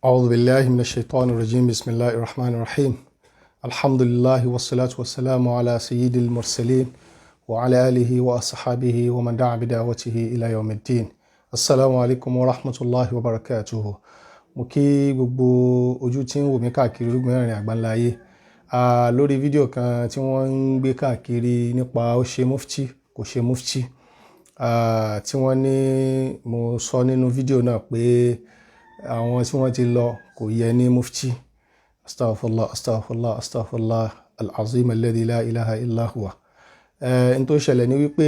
أعوذ بالله من الشيطان الرجيم. بسم الله الرحمن الرحيم. الحمد لله والصلاة والسلام على سيد المرسلين وعلى آله وأصحابه ومن دعا بدعوته إلى يوم الدين. السلام عليكم ورحمة الله وبركاته. Mo kí gbogbo ojú tí ń wò mí káàkiri orígun mẹ́rin àgbáńlá ayé. Lórí fídíò kan tí wọ́n ń gbé káàkiri nípa ó ṣe mufti, kò ṣe mufti, tí wọ́n ní mo sọ nínú fídíò náà pé àwọn tí wọ́n ti lọ kò yẹ ní mufti. Astaghfirullah, astaghfirullah, astaghfirullah al-azim alladhi la ilaha illa huwa. N tó ṣẹlẹ̀ ní wípé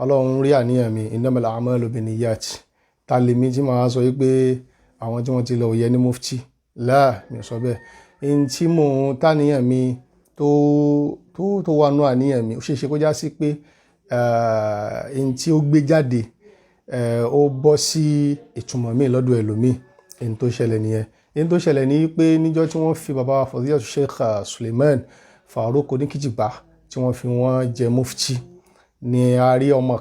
Ọlọ́run rí àníyàn mi, innamal a'malu binniyat. Ta lèmi tí màá sọ wípé àwọn tí wọ́n ti lọ ò yẹ ní mufti? Láà, mi ò sọ bẹ́ẹ̀. N tí mò ń tàníyàn mi tó wà nú àníyàn mi, ó ṣeé ṣe kó já sí pé n tí ó gbé jáde, ó bọ́ sí ìtumọ̀ mi lọ́dọ̀ ẹlòmíì. N tó ṣẹlẹ̀ nìyẹn. N tó ṣẹlẹ̀ ní pé níjọ́ tí wọ́n fi bàbá wa Fadilatu Sheikh Suleiman Farouk Oníkìjìpá, tí wọ́n fi wọ́n jẹ mufti, ni a rí ọmọ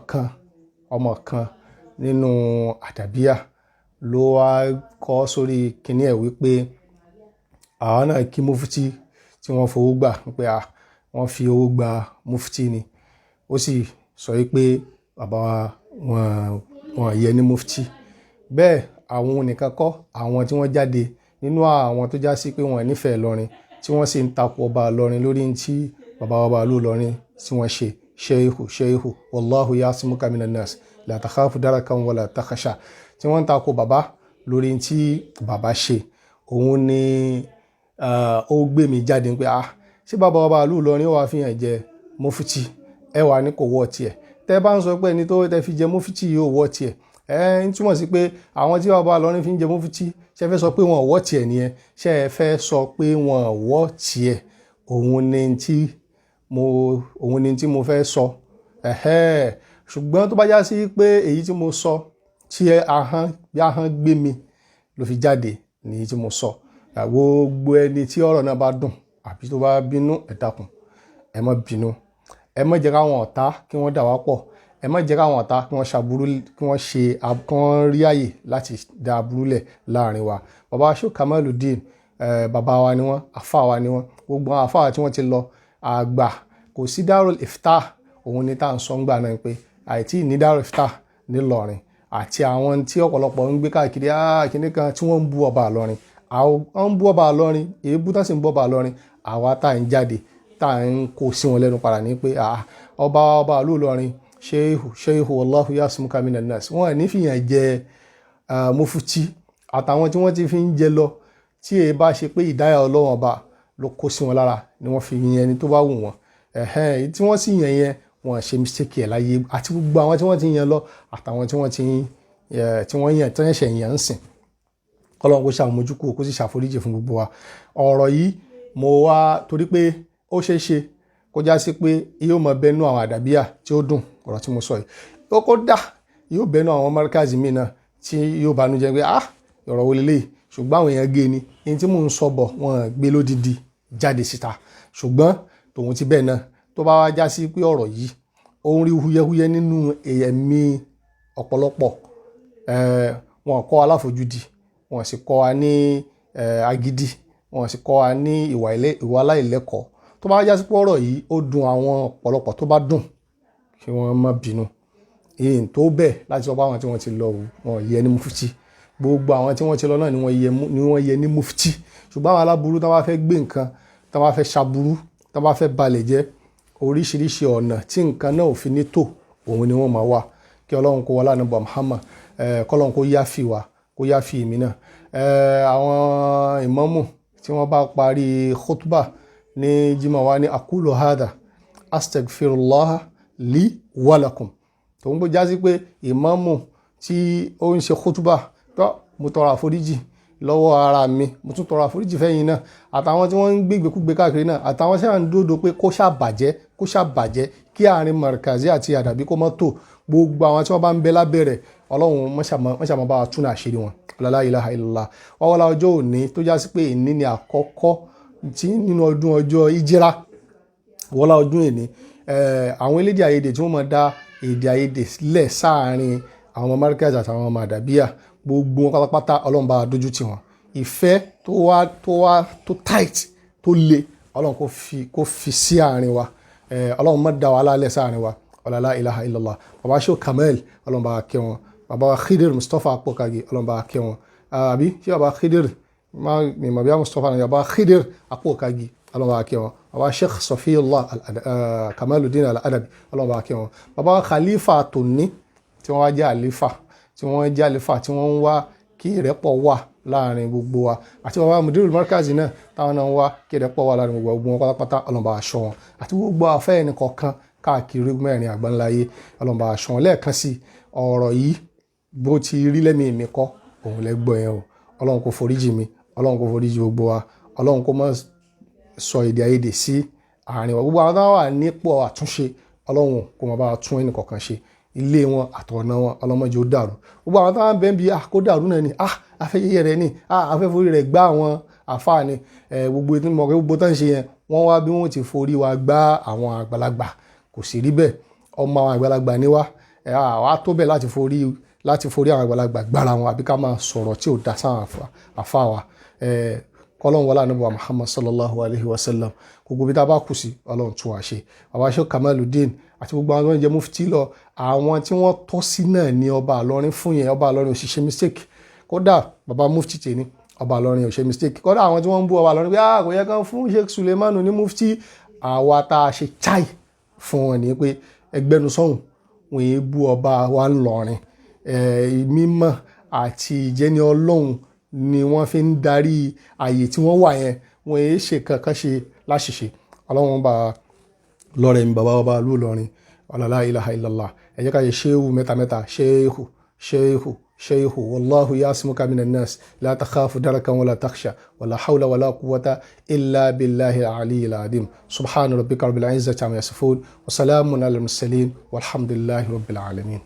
kan nínú àdàbíyà ló wá kọ sórí kinní ẹ̀ wípé àwọn náà kí mufti tí wọ́n fowó gbà, pé wọ́n fi owó gba mufti ni. Ó sì sọ wípé bàbá wa wọn yẹ ní mufti. Bẹ́ẹ̀ àwọn nìkan kọ́, àwọn tí wọ́n jáde nínú àwọn tó já sí pé wọ́n nífẹ̀ẹ́ Ìlọrin, tí wọ́n sì ń takò ọba Ìlọrin lórí tí bàbá wa bàálù Ìlọrin tí wọ́n ṣe. Sheikhu, sheikhu, wallahu yasimuka minan nas, la takhafu darakan wala takhasha, tí wọ́n ń takò bàbá lórí tí bàbá ṣe, òun ni ó gbé mi jáde pé ṣé bàbá wa bàálù Ìlọrin ó wàá fi hàn jẹ mufti? Ẹ wà ní kò wọ́ tiẹ̀. Tẹ́ bá ń sọ pé ẹni tó tẹ́ fi jẹ mufti yóò wọ́ tiẹ̀, ẹ ń túmọ̀ sí pé àwọn tí bàbá Ìlọrin fi ń jẹ mufti, ṣe fẹ́ sọ pé wọn ò wọ́ tiẹ̀ nìyẹn? Ṣe ẹ fẹ́ sọ pé wọn ò wọ́ tiẹ̀? Òun ni tí mo fẹ́ sọ. Ẹ̀hẹ́, ṣùgbọ́n tó bá já sí pé èyí tí mo sọ tí ahọ́n bí ahọ́n gbé mi ló fi jáde ní tí mo sọ, gbogbo ẹni tí ọ̀rọ̀ náà bá dùn àbí tó bá bínú, ẹ dákun, ẹ má bínú. Ẹ má jẹ́ káwọn ọ̀tá kí wọ́n dà wá pọ̀. Ẹ má jẹ́ káwọn ọ̀tá kí wọ́n ṣàbúrú, kí wọ́n ṣe, kí wọ́n rí àyè láti dá aburú lẹ̀ láàrin wa. Bàbá Sheikh Kamaludeen, bàbá wa ni wọ́n, àfáà wa ni wọ́n. Gbogbo àwọn àfáà tí wọ́n ti lọ àgbà, kò sí Darul Iftah. Òun ni tá à ń sọ ńgbà náà pé àìtí ní Darul Iftah nílọrin, àti àwọn tí ọ̀pọ̀lọpọ̀ ń gbé káàkiri kíní kan tí wọ́n ń bú ọba Ìlọrin. Àwọn ń bú ọba Ìlọrin, èébú tá sì ń bú ọba Ìlọrin, àwa tá à ń jáde, tá à ń kó sí wọn lẹ́nu padà ní pé ọba ìlú Ìlọrin, shehu, shehu, wallahu yasmuka minan nas, wọn ní fìyàn jẹ mufti. Àtàwọn tí wọ́n ti fi ń jẹ lọ, tí èyí bá ṣe pé ìdáyà Ọlọ́wọ́n ọba ló kó sí wọn lára ni wọ́n fi yan ẹni tó bá wù wọ́n. Ẹ̀hẹ́n, tí wọ́n sì yàn yẹn, wọ́n ṣe mistake ẹ̀ láyé. Àti gbogbo àwọn tí wọ́n ti yan lọ, àtàwọn tí wọ́n yàn, tí wọ́n ṣẹ̀ yàn ń sìn, kọ́lọ́n kó ṣàmójúkú, kó sì ṣàforíjì fún gbogbo wa. Ọ̀rọ̀ yìí mo wá torí pé ó ṣeé ṣe kó já sí pé yóò mọ bẹnu àwọn àdàbíyà tí ó dùn ọ̀rọ̀ tí mo sọ yìí, ó kó dà yóò bẹnu àwọn markazi míì náà tí yóò banújẹ́ pé ọ̀rọ̀ wo leléyìí. Ṣùgbọ́n àwọn èèyàn gé ni ní tí mò ń sọ bọ̀, wọ́n gbé lódìdí jáde síta. Ṣùgbọ́n tòun ti bẹ́ẹ̀ náà, tó bá wá já sí pé ọ̀rọ̀ yìí ó ń rí húyẹ́húyẹ́ nínú ẹ̀mí ọ̀pọ̀lọpọ̀, wọn kọ́ aláfojúdi, wọn sì kọ́ wa ní agídí, wọn sì kọ́ wa ní ìwà aláìlẹ́kọ̀ọ́. Tó bá já sí pé ọ̀rọ̀ yìí ó dùn àwọn ọ̀pọ̀lọpọ̀, tó bá dùn, kí wọ́n má bínú. Èyí tó bẹ́ẹ̀ láti sọ pé àwọn tí wọ́n ti lọ, wọn yẹ ní mufti. Gbogbo àwọn tí wọ́n ti lọ náà ni wọ́n yẹ ní mufti. Ṣùgbọ́n àwọn aláburú tí wọ́n bá fẹ́ gbé nǹkan, tí wọ́n bá fẹ́ ṣaburú, tí wọ́n bá fẹ́ balẹ̀ jẹ́, oríṣiríṣi ọ̀nà tí nǹkan náà ò fi ní tò, òun ni wọ́n máa wà. Kí Ọlọ́run kó wọlé ànábì Muhammad, kọ́lọ́run kó yáfi wa, kó yáfi èmi náà. Àwọn ìmámù tí wọ́n bá parí khutbah ní jimá wa ní aqulu hadha astaghfirullah li walakum, tòun bó jásí pé ìmámù tí ó ń ṣe khutbah tó, mo tọrọ àforíjì lọ́wọ́ ara mi, mo tún tọrọ àforíjì fẹ́yìn náà, àtàwọn tí wọ́n ń gbégbékúgbé káàkiri náà, àtàwọn tí wọ́n ń dòdò pé kó ṣàbàjẹ́, kó ṣàbàjẹ́, kí àárín markazi àti àdàbí kó mọ́ tó. Gbogbo àwọn tí wọ́n bá ń bẹ lábẹ́rẹ̀, Ọlọ́run mọ́ṣàmọ́ bá wa túnà àṣírí wọn. La ilaha illallah. Wọ́n ọjọ́ òní tó já sí pé ìní ni àkọ́kọ́ tí nínú ọdún ọjọ́ ìjírá, wọ́lá ọdún èní, àwọn elédè àìyedè tí wọ́n máa dá èdè àìyedè lẹ̀ sáàárín àwọn ọmọ markaz àtàwọn ọmọ àdàbíyà, gbogbo wọn pátápátá, Ọlọ́run bá wa dójú tì wọ́n. Ìfẹ́ tó wá tó wá tó tight tó le, Ọlọ́run kó fi sí àárín wa. Ọlọ́run má dá wa lálẹ́ sáàrin wa. Ọlá la ilaha illallah. Bàbá Sheikh Kamal, Ọlọ́run bá kẹ́ wọn. Bàbá Khidir Mustapha Apokagi, Ọlọ́run bá kẹ́ wọn. Àbí ṣé bàbá Khidir má mi mọ̀ bí i Mustapha náà, bàbá Khidir Apokagi, Ọlọ́run bá kẹ́ wọn. Bàbá Sheikh Safiyullah Kamaluddin Al-Adabi, Ọlọ́run bá kẹ́ wọn. Bàbá Khalifa tòní tí wọ́n wá jẹ́ àlífà, tí wọ́n jẹ́ àlífà, tí wọ́n ń wá kí ìrẹ́pọ̀ wà láàrin gbogbo wa, àti bàbá Mudirul Markazi náà, táwọn náà ń wá kí ìrẹ́pọ̀ wà láàrin gbogbo wọn pátápátá, Ọlọ́run bá ṣọ́ wọn, àti gbogbo afẹ́ ẹnì kọ̀ọ̀kan káàkiri mẹ́rin àgbáńláyé, Ọlọ́run bá ṣọ́ wọn. Lẹ́ẹ̀kan sí, ọ̀rọ̀ yìí, bó ti rí lẹ́mìí mi kọ́ òun lẹ́ gbọ́ yẹn o. Ọlọ́run kò foríjì mi, Ọlọ́run kò foríjì gbogbo wa, Ọlọ́run kò má sọ èdè àìyedè sí àárín wa. Gbogbo àwọn tó wà nípò àtúnṣe, Ọlọ́run kò má bá tún ẹnì kọ̀ọ̀kan ṣe, ilé wọn àtọ̀nà wọn, ọlọ́mọdé ó dàrú. Gbogbo àwọn táwọn bẹ́ẹ̀ bí kó dàrú náà ni afẹ́yẹyẹ rẹ ni afẹ́forí rẹ̀ gbá àwọn àfáà ni. Gbogbo ètò ìmọ̀, gbogbo tó ń ṣe yẹn, wọ́n wá bí wọ́n ti forí wa gbá àwọn àgbàlagbà. Kò sì rí bẹ́ẹ̀. Ọmọ àwọn àgbàlagbà ni wá, àwa tó bẹ́ẹ̀ láti forí àwọn àgbàlagbà gbára wọn, àbí ká máa sọ̀rọ̀ tí ò dá sáwọn àfáà wa. Kọ́lọ́n wọlé ànábì Muhammad sallallahu alayhi wa sallam. Gbogbo bí tá a bá kù sí, Ọlọ́run tún wá ṣe. Bàbá Sheikh Kamaluddin àti gbogbo àwọn tó ń jẹ mufti lọ, àwọn tí wọ́n tọ́ sí náà ní ọba Ìlọrin fún yẹn. Ọba Ìlọrin ò sì ṣe mistake. Kódà bàbá mufti tèmi, ọba Ìlọrin ò ṣe mistake. Kódà àwọn tí wọ́n ń bú ọba Ìlọrin pé ah, kò yẹ kán fún Sheikh Suleimanu ní mufti, àwa tá a ṣe chai fún wọn ní pé ẹgbẹ́nu sọ́hùn, wọn èé bú ọba wa ńlọrin. Mímọ́ àti ìjẹni Ọlọ́run ni wọ́n fi ń darí ààyè tí wọ́n wà yẹn. Wọ́n èé ṣe kankan ṣe láṣìṣe. Ọlọ́run bá lọ́rẹ̀ mi, bàbá ọba ìlú Ìlọrin. La ilaha illallah. Ẹ jẹ́ ká ṣe ṣéhù mẹ́ta mẹ́ta. Ṣéhù, ṣéhù, ṣéhù. Wallahu yasimuka minan nas, la takhafu darakan wala takhsha, wala hawla wala quwwata illa billahi al-aliyyil azim. Subhana rabbika rabbil izzati amma yasifun, wa salamun alal mursalin, walhamdulillahi rabbil alamin.